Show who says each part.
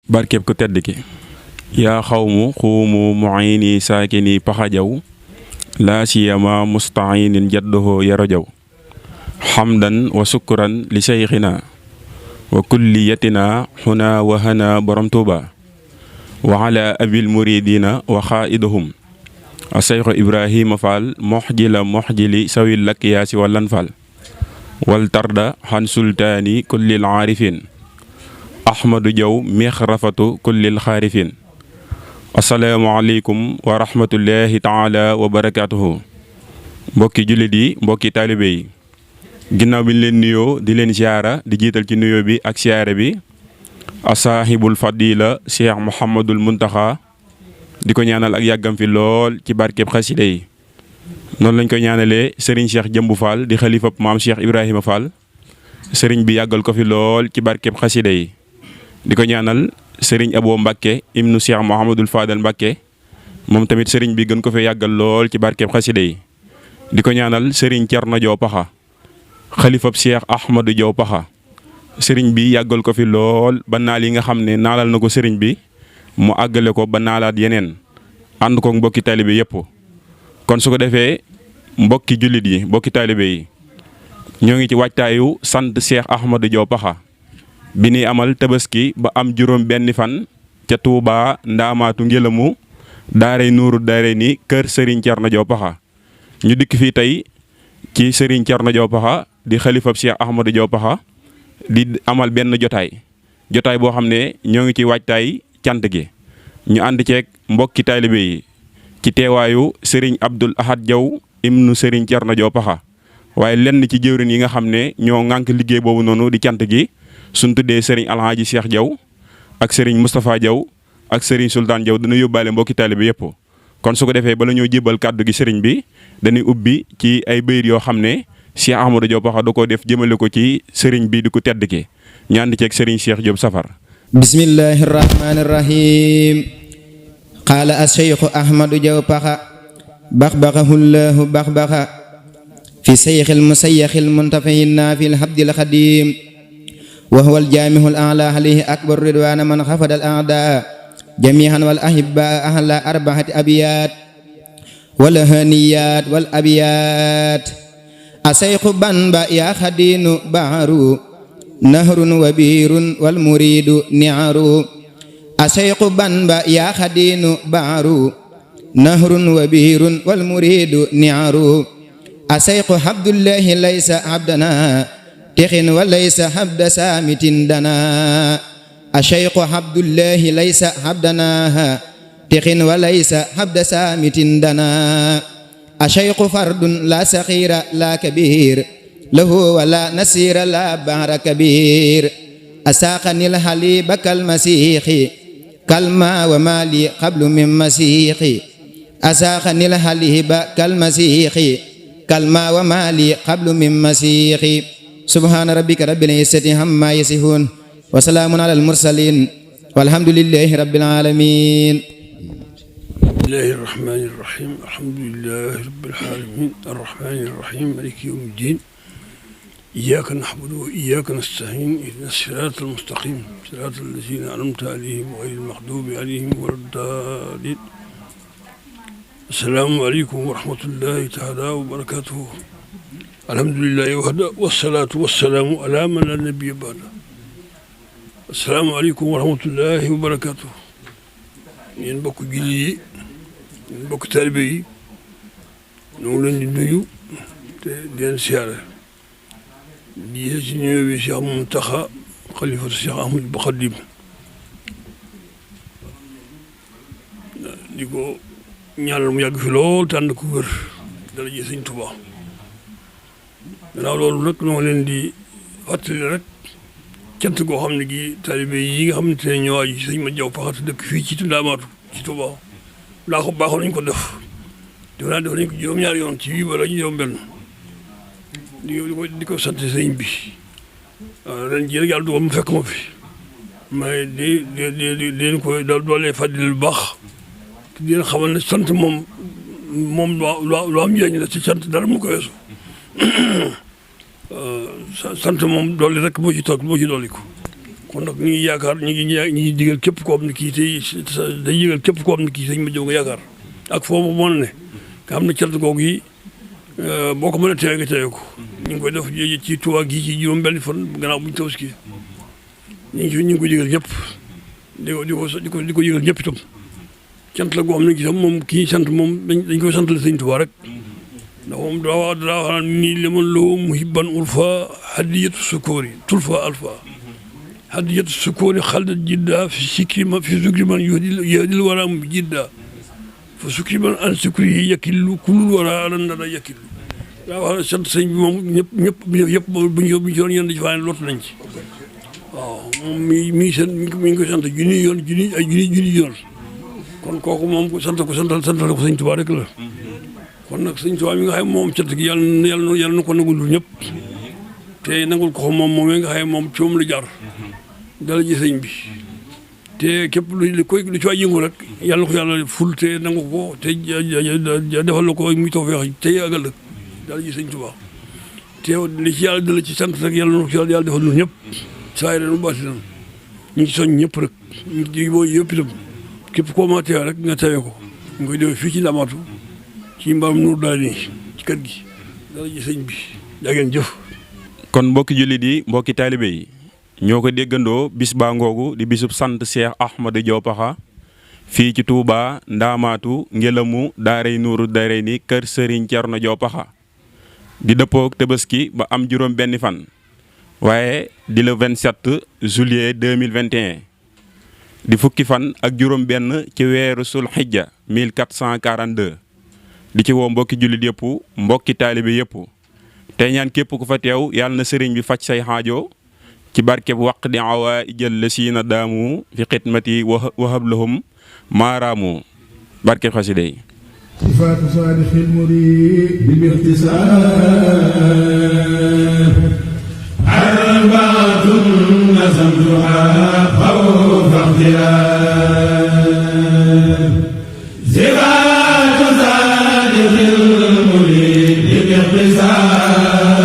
Speaker 1: barkeb ko tedd ki yaa xawmu xuumu muayni saakini paxajaw laa siyama mustainin jaddoho yarajaw xamdan wa sukkuran li seyxina wa kulliyatina xuna wa hana borom tuuba wa ala abil muridina wa xaaiduhum a seyxu ibrahima fall moxjila moxjili sawil lak yaasi wallan fall wal tarda xan sultaani kullil aarifin ahmadu jaw meex rafatu kullil xaarifin asalaamaaleykum wa rahmatullahi taala wa barakaatuhu mbokki jullit yi mbokki taalibe yi ginnaaw bi ñu leen nuyoo di leen ziara di jiital ci nuyoo bi ak ziara bi asaahibul fadila cheikh mouhamadul muntaxa di ko ñaanal ak yàggam fi lool ci barkeb xasida yi noonu lañ ko ñaanalee sëriñ cheikh jëmbu fall di xalifab maam cheikh ibrahima fall sëriñ bi yàggal ko fi lool ci barkeb xasida yi di ko ñaanal sëriñ abo mbàkke ibnu cheikh mouhamadul fadal mbàkke moom tamit sëriñ bi gën ko fi yàggal lool ci barkeb xasida yi di ko ñaanal sëriñ cerno jow paxa xalifab cheikh ahmadou jow paxa sëriñ bi yàggal ko fi lool ba naal yi nga xam ne naalal na ko sëriñ bi mu àggale ko ba naalaat yeneen ànd ko mbokki taalibe yëpp kon su ko defee mbokki jullit yi mbokki taalibe yi ñoo ngi ci waajtaayu sant cheikh ahmadou jow paxa bi ni amal tabaski ba am juróom benn fan ca Touba ndaamaatu ngelamu daaray nuuru daaray ni kër Serigne Thierno Diaw Pakha ñu dikk fii tey ci Serigne Thierno Diaw Pakha di xalifab Cheikh Ahmadou Diaw Pakha di amal benn jotaay boo xam ne ñoo ngi ci waajtaay cant gi ñu ànd ceeg mbokki taalibe yi ci teewaayu Serigne Abdoul Ahad Diaw ibnu Serigne Thierno Diaw Pakha waaye lenn ci jëwrin yi nga xam ne ñoo ŋànk liggéey boobu noonu di cant gi suñ tuddee Serigne Alhaji Cheikh Diaw ak Serigne Moustapha Diaw ak Serigne Sultan Diaw dana yóbbaale mbokki taalibe yëpp kon su ko defee bala ñoo jébal kàddu gi Serigne bi dañuy ubbi ci ay bayit yoo xam ne Cheikh Ahmadou Diaw Pakha da koo def jëmale ko ci Serigne bi di ko tedd ki ñu ànd ceeg Serigne Cheikh Diop Safar.
Speaker 2: bismillahi rahmani rahim qaala ash-shaykhu Ahmadou Diaw Pakha baxbaxahu llahu baxbaxa fi sayxil musayyaxil muntafiin naafil habdil xadim wa huwa al-jaamihul a'laa alayhi akbar ridwaana man xafada al-a'daa jamii'an wal ahibbaa ahla arba'ati abyaat wal haniyaat wal abyaat asayxu banba yaa xadiinu baaru nahrun wa biirun wal muriidu ni'aru asayxu banba yaa xadiinu baaru nahrun wa biirun wal muriidu ni'aru asayxu abdullahi laysa abdana texin wa laysa habda saamitin dana ashayxu abdullahi laysa habdana texin wa laysa habda saamitin dana ashayxu fardun la saxiira la kabir lahu wala nasira la bahra kabir asaqanil haliba kalmasiixi kalma wa mali qablu min masiixi asaqanil haliba kalmasiixi kalma wa mali qablu min masiixi subhaana rabbika rabbil izzati amma yasifuun wa salaamun alal mursaliin walhamdulillahi rabbil aalamiin.
Speaker 3: bismillahi rahmaani rahiim alhamdulillahi rabbil aalamiin arrahmaani rahiim maaliki yawmi ddiin iyyaaka na'budu wa iyyaaka nasta'iin ihdina siraatal mustaqiim siraatal laziina an'amta alayhim ghayril maghduubi alayhim wa lad-daalliin. assalaamu aleykum wa rahmatullahi taala wa barakaatuhu. alhamdulillahi wahda wassalaatu wassalaamu ala man la nabiyya ba'da. assalaamu aleykum wa rahmatullahi wa barakaatu. yéen mbokk jullit yi yéen mbokk taalibe yi ñoo ngi leen di nuyu te di leen siyaare di ci nuyoo bi Cheikh Mountakha xalifatu Cheikh Ahmadou Khadim di ko ñaanal mu yàgg fi lool te ànd ko wér dara ji Sëñ Tuubaa. gannaaw loolu nag ñoo leen di fàttali rek cant goo xam ne gi taalibe yi nga xam ne ñoo waaju ci sëñ Mat Diaw Pakha dëkk fii ci Ndaamaatu ci Touba daa ko baaxoon nañ ko def nañ ko juróom-ñaari yoon ci wala ñu yow benn di ko sant sëñ bi ren jii rek yàlla dogal mu fekk ma fi mais di ko doolee fàttali lu baax te di leen xamal ne sant moom lu am njëriñ la ci sant dara mu ko weesu sant moom dolli rek moo ci toog moo ci dolli ko kon nag ñu ngi yaakaar ñu ngi digal képp koo xam ne kii tey day yëgal képp koo xam ne kii sëñ ma jow nga yaakaar ak foofu mën ne nga xam ne cant googu yi boo ko mën a teewee nga teewee ko ñu ngi koy def ci Tuubaa gii ci juróom benn fan gannaaw buñu Tabaski ñu ngi ko digal ñëpp di ko yëgal ñëpp itam cant la goo xam ne gi tam moom kii sant moom dañ koy sant la sëñ Tuubaa rek ndax moom daa wax nii liman loo muhibban ulfa hadiyatu sukóori tulfa alfa hadiyatu sukóori xaldat jidda fi sikri man yuhdil wara mu jidda fa sukri man an sukri yi yakillu kulul wara alan nada yakillu daa wax ne sant sëñ bi moom ñëpp bu ñu doon yéen dañu faa ne lott nañ ci waaw moom mi ngi koy sant junni yoon kon kooku moom santal ko sëñ Tuubaa rek la kon nag sëñ Tuubaa mi nga xam moom cant gi yàlla na ko nangul ñëpp te nangul ko moom nga xam moom ci moom la jaar dala ji sëñ bi te képp lu ci waay yëngu rek yàlla ko yàlla ful te nangu ko te defal la ko muy tawfeex tey ak ëllëg dala ji sëñ Tuubaa te li ci yàlla dala ci sant rek yàlla na ko yàlla defal ñun ñëpp saa yi ren baati nan ñu ngi soñ ñëpp rek ñu ngi boo yëpp itam képp koo ma teew rek nga teewee ko ñu koy defee fii ci Ndamaatu ci mbaam Nuur daal nii ci kër gi dala ji sëñ bi yaa ngeen jëf.
Speaker 1: kon mbokki jullit yi mbokki taalibe yi ñoo ko déggandoo bis baa ngoogu di bisub sant Cheikh Ahmadou Diaw Pakha fii ci Touba Ndamaatu Ngelamu daaray Nuuru daaray ni kër Serigne Thierno Diaw Pakha di dëppook Tabaski ba am juróom benni fan waaye di le 27 juillet 2021 di fukki fan ak juróom benn ci weeru sul xijja 1442 di ci woo mbokki jullit yëpp mbokki taalibe yëpp tey ñaan képp ku fa teew yàlla na sëriñ bi faj say xaajo ci barkeb waq di awa ijël la siina daamu fi xidmati wahab lahum maaraamu barkeb xasida yi
Speaker 4: صفات صادق المريد باختصار أربعة نظمتها خوف اختيار صفات صادق المريد باختصار